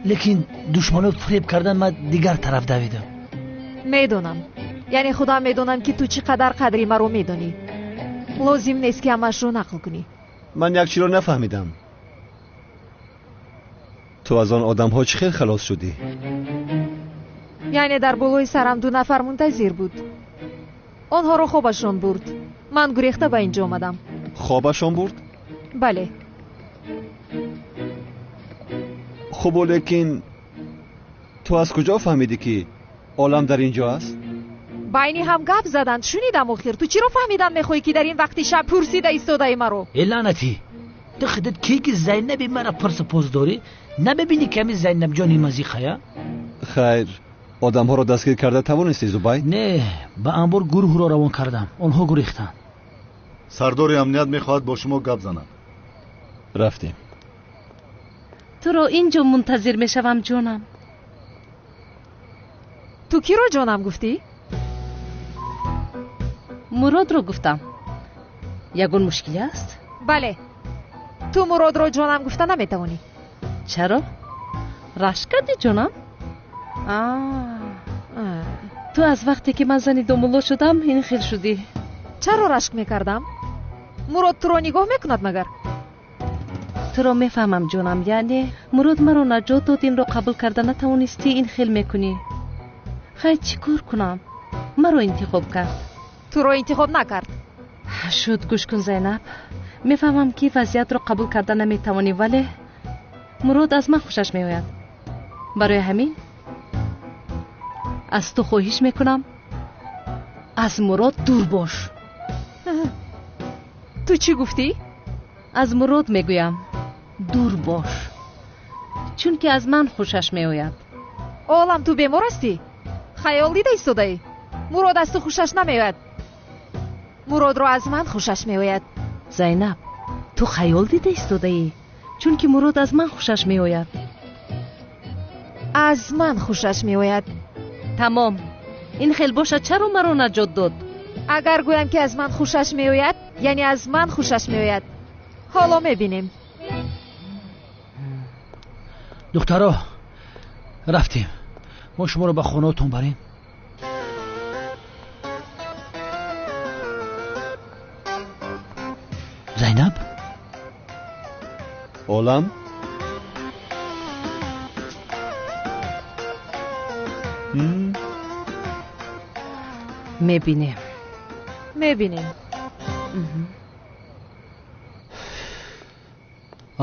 лекин душманот фиреб кардан, ман дигар тараф давидам. Медонам, яъне худам медонам, ки ту чӣ қадар қадри маро медонӣ. Лозим нест, ки ҳамашро нақл кунӣ. Ман як чиро нафаҳмидам: ту аз он одамҳо чӣ хел халос шудӣ? Яъне дар болои сарам ду нафар мунтазир буд. Онҳоро хобашон бурд. Ман гурехта ба инҷо омадам. Хобашон бурд? Бале. Хуб, лекин ту аз куҷо фаҳмидӣ, ки олам дар ин ҷо аст? Байни ҳам гап заданд, шунидам. Охир ту чиро фаҳмидан мехоҳӣ, ки дар ин вақти шаб пурсида истодаи маро? Э лаънатӣ, ту худат кӣ, ки Зайнаби мара пурсу пос дорӣ? Намебинӣ, ки ҳамин Зайнабҷони мазиқая? Хайр, одамҳоро дастгир карда тавонистӣ, Зубай? Не, ба анбор гурӯҳро равон кардам, онҳо гурехтанд. Сардори амният мехоҳад бо шумо гап занад. Рафтем. Туро ин ҷо мунтазир мешавам, ҷонам. Ту киро ҷонам гуфтӣ? Муродро гуфтам. Ягон мушкиле аст? Бале, ту Муродро ҷонам гуфта наметавонӣ. Чаро? Рашк кардӣ, ҷонам? Ту аз вақте ки ман зани домулло шудам, ин хел шудӣ. Чаро рашк мекардам? Мурод туро нигоҳ мекунад магар? Туро мефаҳмам, ҷонам. Яъне Мурод маро наҷот дод, инро қабул карда натавонистӣ, ин хел мекунӣ. Хайр, чӣ кор кунам? Маро интихоб кард. Туро интихоб накард. Шуд, гӯш кун, Зайнаб. Мефаҳмам, ки вазъиятро қабул карда наметавонӣ, вале Мурод аз ман хушаш меояд. Барои ҳамин аз ту хоҳиш мекунам, аз Мурод дур бош. Ту чӣ гуфтӣ? Аз Мурод мегӯям, дур бош, чунки аз ман хушаш меояд. Олам, ту бемор ҳастӣ? Хаёл дида истодаӣ? Мурод аз ту хушаш намеояд. Муродро аз ман хушаш меояд. Зайнаб, ту хаёл дида истодаӣ, чунки Мурод аз ман хушаш меояд. Аз ман хушаш меояд. Тамом. Ин хел бошад, чаро маро наҷот дод? Агар гӯям, ки аз ман хушаш меояд, яъне аз ман хушаш меояд. Ҳоло мебинем. Духтаро, рафтем. Мо шуморо ба хонаотон барем. Зайнаб? Олам? Мебинем. Мебинем.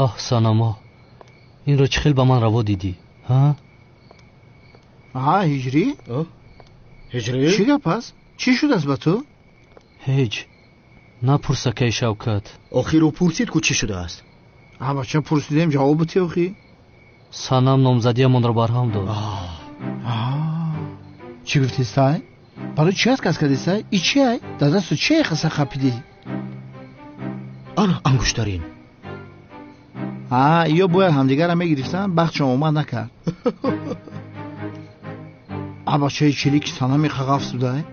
Оҳ, санамо, инро чӣ хел ба ман раво дидӣ, ҳа? Аҳа, Ҳиҷрӣ? Ҳиҷрӣ? Чӣ гап аст? Чӣ шудааст ба ту? Ҳеҷ. Напурс, акаи Шавкат. Охир ӯ пурсид ку, чӣ шудааст? А бача, пурсидем, ҷавоб бите охи. Санам номзадиамонро барҳам дод. Чӣ гуфтистай? Барои чӣ отказ кардистай? И чи ай? Дар дасту чи ай қаса қапидӣ? Ана ангуштарин. А, ё бояд ҳамдигарро мегирифтанд, бахтшон омад накард. А бачаи чилӣ ки санами қағафс будай?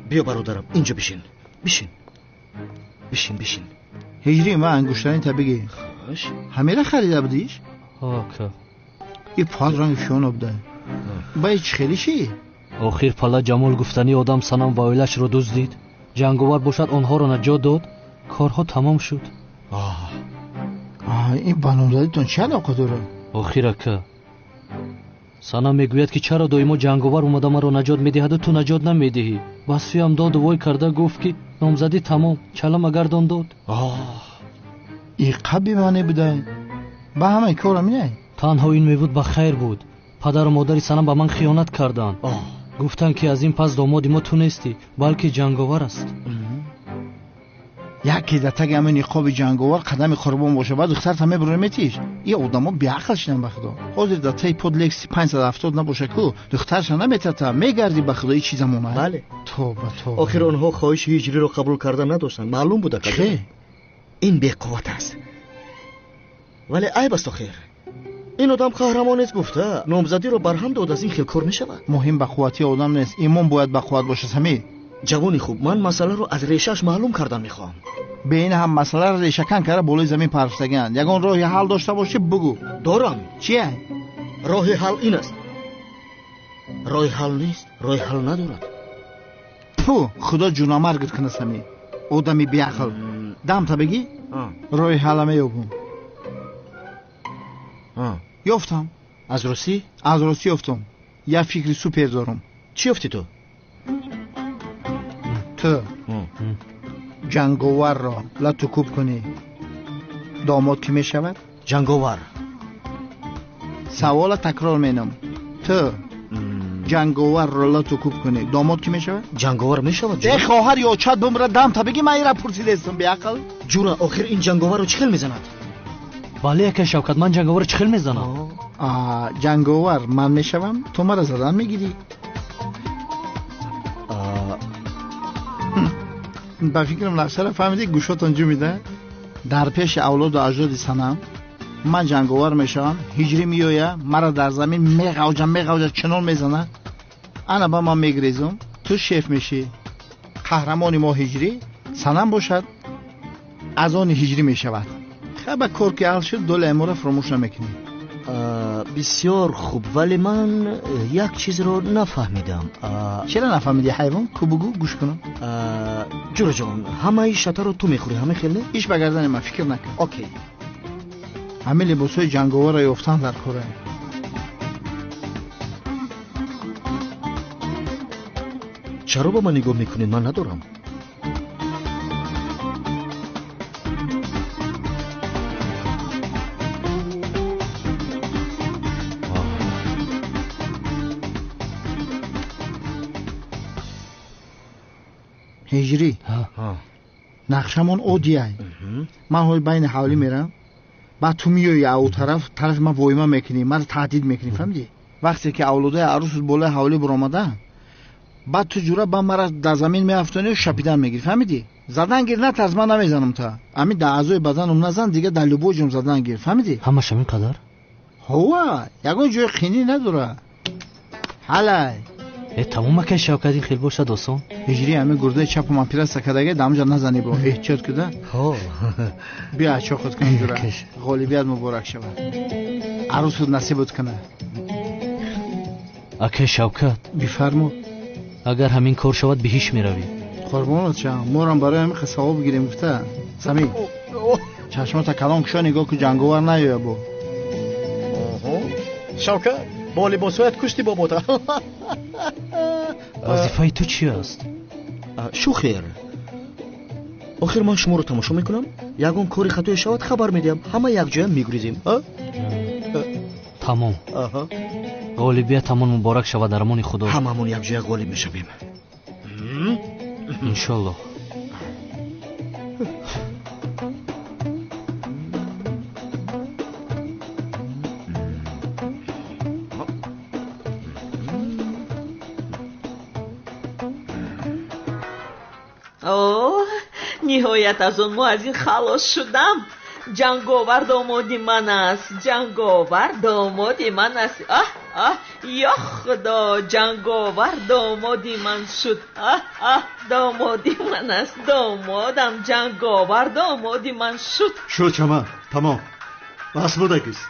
Биё, бародарам, инҷо бишин. Бишин. Бишин, бишин. Ҳиҷрӣ, ман ангуштарин та бигир. Хош. Ҳамера харида будиш? Ака. И пал ранги фиёно будай. Ба и чӣ хеле ши? Охир пала ҷамол гуфтани одам Санам ва оилашро дуздид. Ҷанговар бошад, онҳоро наҷот дод. Корҳо тамом шуд. Ин ба номзадитон чӣ алоқа дорад? Охир ака, Санам мегӯяд, ки чаро доимо ҷанговар омада маро наҷот медиҳаду ту наҷот намедиҳӣ. Ба сӯям доду вой карда гуфт, ки номзадӣ тамом, чала магардон дод. И қаб бемаъне будай. Ба ҳамаи кор ҳаминай? Танҳо ин мебуд, ба хайр буд. Падару модари Санам ба ман хиёнат карданд. Гуфтанд, ки аз ин пас домоди мо ту нестӣ, балки ҷанговар аст. Яке дар таги ҳамин ниқоби ҷанговар қадами қурбон боша, баъд духтарта мебура метиш. И одамо беақл шидан, ба худо. Ҳозир дар таи под Лекси 570 набоша ку, духтарша наметата, мегарди, ба худо, и чӣ замона? Бале. Тоба, тоба. Охир онҳо хоҳиши Ҳиҷриро қабул карда надоштанд, маълум буда. Чӣ? Ин беқувват аст, вале айб аст. Охир ин одам қаҳрамон нест гуфта, номзадиро барҳам дод. Аз ин хел кор мешавад? Муҳим ба қуввати одам нест, имон бояд ба қувват боша, Самир. Ҷавони хуб, ман масъаларо аз решааш маълум кардан мехоҳам. Бе ин ҳам масъаларо решакан карда болои замин парфтагианд. Ягон роҳи ҳал дошта бошӣ, бугӯ. Дорам. Чия? Роҳи ҳал ин аст. Роҳи ҳал нест, роҳи ҳал надорад. Пу, худо ҷунамаргат кунад, Самир, одами беақл. Дамта бигӣ, роҳи ҳалла меёбум. Ёфтам. Аз росӣ? Аз росӣ ёфтам. Як фикри супер дорам. Чӣ ёфтӣ ту? Ту ҷанговарро лату кӯб кунӣ, домод кӣ мешавад? Ҷанговар. Савола такрор менам. Ту ҷанговарро лату кӯб кунӣ, домод кӣ мешавад? Ҷанговар мешавад. Э хоҳар ё чат бумра дам та бигӣ, ман ира пурсидестам беақл. Ҷура, охир ин ҷанговарро чӣ хел мезанад? Бале, ака Шавкат, ман ҷанговарро чӣ хел мезанам? Ҷанговар ман мешавам, ту мара задан мегирӣ. Ба фикрам нақшаро фаҳмидӣ, гӯшотон ҷумида. Дар пеши авлоду аҷдоди санам ман ҷанговар мешавам, ҳиҷрӣ меоя, мара дар замин меғавҷа, меғавҷа, чунон мезана. Ана ба ман мегрезум, ту шеф мешӣ. Қаҳрамони мо ҳиҷрӣ, санам бошад, аз они ҳиҷрӣ мешавад. Хаба кор ки ҳал шуд, долаи моро фуромӯш намекунӣ. Бисёр хуб, вале ман як чизро нафаҳмидам. Чера нафаҳмидӣ, ҳайвон? Ку бугӯ, гӯш кунам. Ҷураҷон, ҳамаи шатаро ту мехӯрӣ, ҳама хел не? Иш ба гардани ман, фикр накун. Окей. Ҳамин либосҳои ҷанговарро ёфтан дар кора. Чаро ба ман нигоҳ мекунед? Ман надорам. Ҳиҷрӣ, нақшамон оддиай. Ман ҳоли байни ҳавлӣ мерам, баъд ту меоӣ ау тараф, тарафи ман воима мекунӣ, маро таҳдид мекунӣ, фаҳмидӣ? Вақте ки авлодаи арӯс болои ҳавлӣ баромада, баъд ту ҷура ба мара дар замин меафтонӣ, шапидан мегирӣ, фаҳмидӣ? Задан гир, натарс, ман намезанам та. Ҳамин дар аъзои баданам назан, дига дар любой ҷом задан гир, фаҳмидӣ? Ҳамаш ҳамин қадар? Ҳова, ягон ҷои қинӣ надора. Ҳалай. Э тамом, акай Шавкат, ин хел бошад осон. Ҳиҷрӣ, ҳамин гурдаи чапу ман пираса кадаге, дамҷа назанӣ бо эҳтиёт куда. Ҳо. Биё ачо худ кун ҷура. Ғолибият муборак шавад. Арӯсут насибут кунад. Акай Шавкат. Бифармо. Агар ҳамин кор шавад, биҳиш меравӣ. Қурбонат шавам, морам барои ҳамин савоб гирем гуфта. Замин. Чашмота калон кушо, нигоҳ ку, ҷанговар наёя бо. Шавкат, бо либосҳоят кушти бобота. Вазифаи ту чи аст? Шухер, охир ман шуморо тамошо мекунам, ягон кори хатое шавад, хабар медиҳам, ҳама якҷоя мегурезем. Тамом. Ғолибиятамон муборак шавад, дар амони Худо. Ҳамамон якҷоя ғолиб мешавем. Иншоллоҳ. Ниҳоят аз он муаззин халос шудам. Ҷанговар домоди ман аст, ҷанговар домоди ман аст. Аҳ аҳ, ё Худо, ҷанговар домоди ман шуд. Аҳ аҳ, домоди ман аст, домодам ҷанговар домоди ман шуд. Шуд чаман, тамом, бас будагист.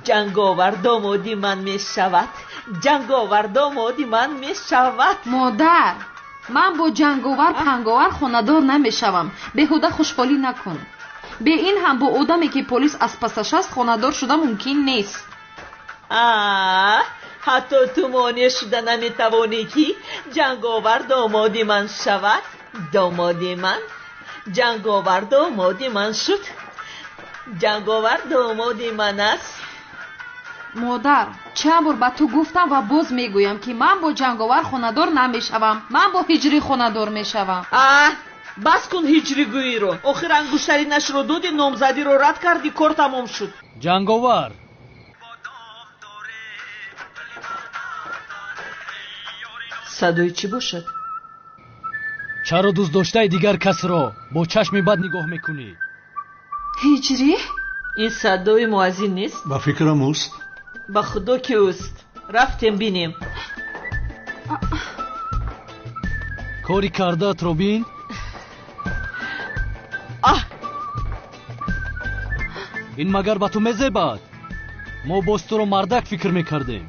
Ҷанговар домоди ман мешавад, ҷанговар домоди ман мешавад. Модар, ман бо ҷанговар панговар хонадор намешавам. Беҳуда хушҳолӣ накун. Бе ин ҳам бо одаме ки полис аз пасаш аст хонадор шуда мумкин нест. Ҳатто ту монеъ шуда наметавонӣ ки ҷанговар домоди ман шавад. Домоди ман, ҷанговар домоди ман шуд. Ҷанговар домоди ман аст. Модар, чанд бор ба ту гуфтам ва боз мегӯям ки ман бо ҷанговар хонадор намешавам. Ман бо ҳиҷрӣ хонадор мешавам. Бас кун ҳиҷригӯиро. Охир ангуштаринашро доди, номзадиро рад кардӣ, кор тамом шуд. Ҷанговар, садои чӣ бошад? Чаро дӯстдоштаи дигар касро бо чашми бад нигоҳ мекунӣ? Ҳиҷрӣ? Ин садои муаззин нест? Ба фикрам ӯст. Ба худо ки ӯст. Рафтем бинем. Кори кардаатро бин. Ин магар ба ту мезебад? Мо боз туро мардак фикр мекардем.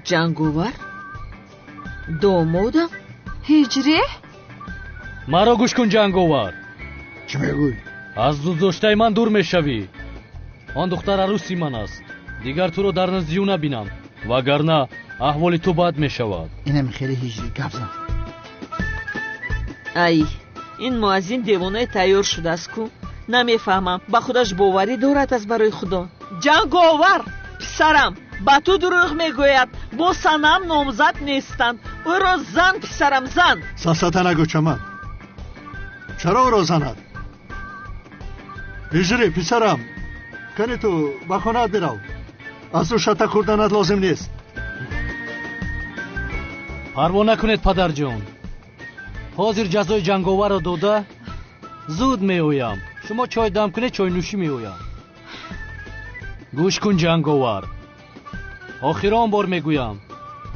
Ҷанговар? Домодам? Ҳиҷрӣ? Маро гӯш кун, ҷанговар. Чӣ мегӯй? Аз дӯстдоштаи ман дур мешавӣ. Он духтар арӯси ман аст. Дигар туро дар назди ӯ набинам, вагарна аҳволи ту бад мешавад. Инам хеле ҳиҷрӣ гап зан. Ай, ин муаззин девонаи тайёр шудааст ку. Намефаҳмам, ба худаш боварӣ дорад аз барои Худо. Ҷанговар, писарам, ба ту дурӯғ мегӯяд. Бо Санам номзад нестанд. Ӯро зан, писарам, зан. Сафсата нагӯ, Чаман. Чаро ӯро занад? Ҳиҷрӣ, писарам, кани ту ба хонаат бирав. Аз ӯ шата хӯрданат лозим нест. Парво накунед, падарҷон. Ҳозир ҷазои ҷанговарро дода зуд меоям. Шумо чой дам кунед, чойнӯшӣ меоям. Гӯш кун, ҷанговар. Охирон бор мегӯям,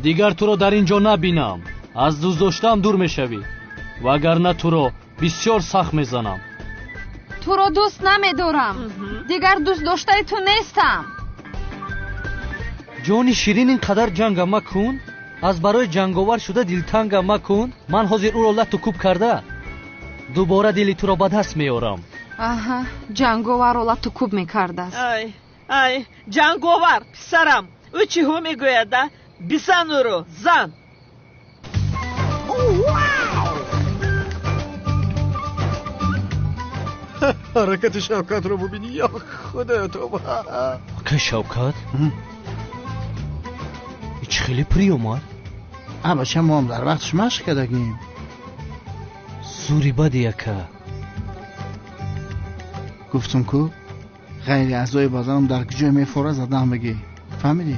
дигар туро дар ин ҷо набинам. Аз дӯстдоштаам дур мешавӣ, вагарна туро бисёр сахт мезанам. Туро дӯст намедорам. Дигар дӯстдоштаи ту нестам. Ҷони ширин, ин қадар ҷанга макун. Аз барои ҷанговар шуда дилтанга макун. Ман ҳозир ӯро лату кӯб карда дубора дили туро ба даст меорам. Аҳа, ҷанговарро лату кӯб мекардааст. Ай, ай, ҷанговар, писарам, ӯ чиҳо мегӯяд, а? Бизан ӯро, зан. Ҳаракати Шавкатро бубинӣ, ё Худоё, тоба. Ака Шавкат, чӣ хеле приёмад? А бача, мо ҳам дар вақташ машқ кардагем. Зури бади, ака. Гуфтум ку, ғайри аъзои баданам дар куҷое мефора задаам бигӣ. Фаҳмидӣ?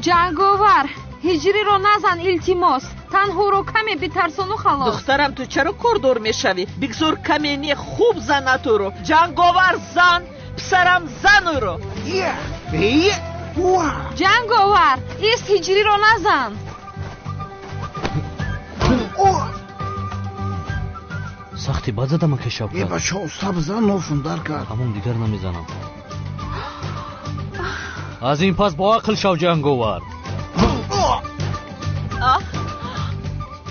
Ҷанговар, ҳиҷриро назан, илтимос. Танҳоро каме битарсону халос. Духтарам, ту чаро кордор мешавӣ? Бигзор каме не, хуб занад ӯро. Ҷанговар, зан, писарам, зан ӯро. Ҷанговар, ист, ҳиҷриро назан. Сахти бад задам, ака Шавкат. Э, бача, уста бизан, нофун дар кард. Ҳамон, дигар намезанам. Аз ин пас бо ақл шав, ҷанговар.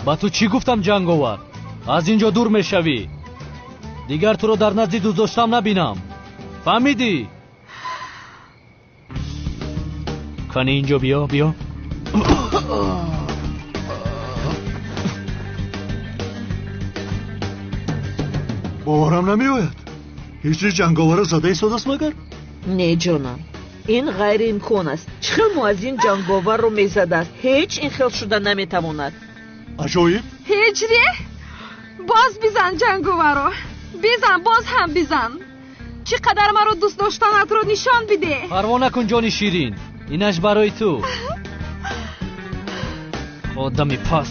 Ба ту чӣ гуфтам, ҷанговар? Аз ин ҷо дур мешавӣ. Дигар туро дар назди дӯстдоштам набинам. Фаҳмидӣ? Кани ин ҷо биё, биё. Боварам намеояд. Ҳиҷри ҷанговарро зада истодааст магар? Не, ҷонам, ин ғайриимкон аст. Чӣ хел муаззин ҷанговарро мезадааст? Ҳеҷ ин хел шуда наметавонад. Аҷоиб. Ҳиҷрӣ, боз бизан ҷанговарро. Бизан, боз ҳам бизан. Чӣ қадар маро дӯст доштанатро нишон бидеҳ. Парво накун, ҷони ширин. Инаш барои ту. Одами пас.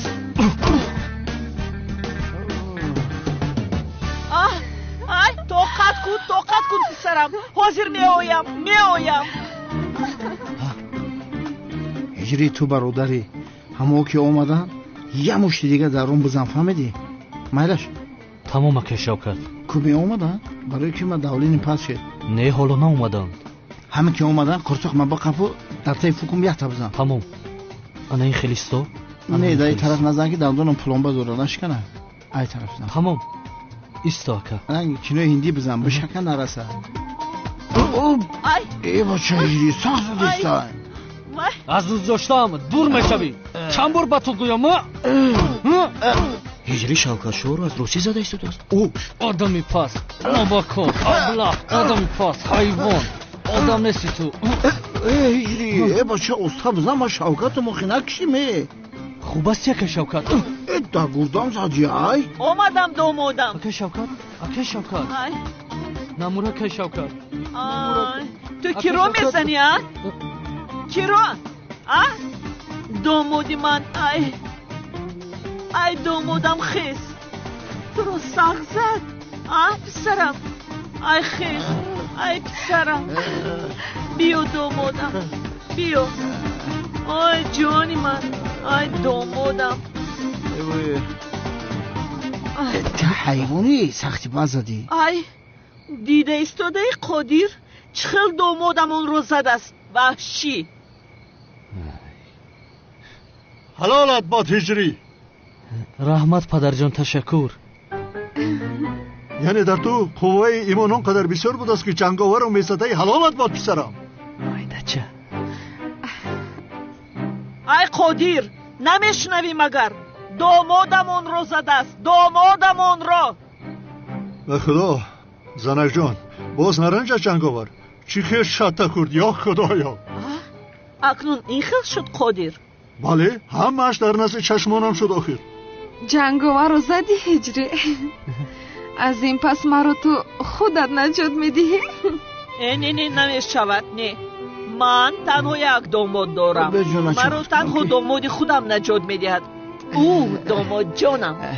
Ай, тоқат кун, тоқат кун, писарам. Ҳозир меоям, меоям. Ҳиҷрӣ, ту бародарӣ. Ҳамо ки омаданд, як мушти дига дар он бизан, фаҳмидӣ? Майлаш? Тамом, ака Шавкат. Ку меомаданд? Барои ки ман давлини пас шед. Не, ҳоло наомаданд. Ҳама ки омаданд, қурсоқ ман бақафу дар таи фукум якта бизан. Тамом. Ана ин хелисто? Не, дар ин тараф назан ки дандонам пломба дорад, нашикана. Ай тараф зан. Тамом. Исто, ака. Ранги кинои ҳиндӣ бизан, бишака нараса. Ай! Э, бача, ҳиҷрӣ сахт задиста. Аз дӯстдоштаам дур мешавӣ. Чанд бор ба ту гӯям, а? Ҳиҷрӣ Шавкатшоҳро аз русӣ зада истодааст. Одами пас, нобакор, аблаҳ, одами пас, ҳайвон. Одам нести ту. Э, ҳиҷрӣ, э, бача, уста бизан, ман Шавкату мохи накушим, э. Хуб аст, ака Шавкат. Э, дар гурдам задӣ, ай. Омадам, домодам. Ака Шавкат, ака Шавкат. Ай. Намур, ака Шавкат. Ай, ту киро мезанӣ, а? Киро? А? Домоди ман, ай. Ай, домодам, хес. Туро сахт зад, а, писарам? Ай, хес, ай, писарам. Биё, домодам, биё. Ай, ҷони ман, ай, домодам. Ту ҳайвонӣ, сахти бад задӣ. Ай, дида истодаи Қодир, чӣ хел домодам онро задааст. Ваҳшӣ. Ҳалолат бод, ҳиҷрӣ. Раҳмат, падарҷон, ташаккур. Яъне дар ту қувваи имон он қадар бисёр будааст ки ҷанговарро мезадаи. Ҳалолат бод, писарам. Майдача. Ай, Қодир, Намешунавӣ магар? Домодамонро задааст, домодамонро. Ба худо, занакҷон, боз наранҷад ҷанговар. Чӣ хел шатта хӯрд, ё худоё! Акнун ин хел шуд, Қодир? Бале, ҳамааш дар назди чашмонам шуд охир. Ҷанговарро задӣ, Ҳиҷрӣ. Аз ин пас маро ту худат наҷот медиҳӣ? Э, не, не, намешавад, не. Ман танҳо як домод дорам. Маро танҳо домоди худам наҷот медиҳад. Ӯ домодҷонам. Э?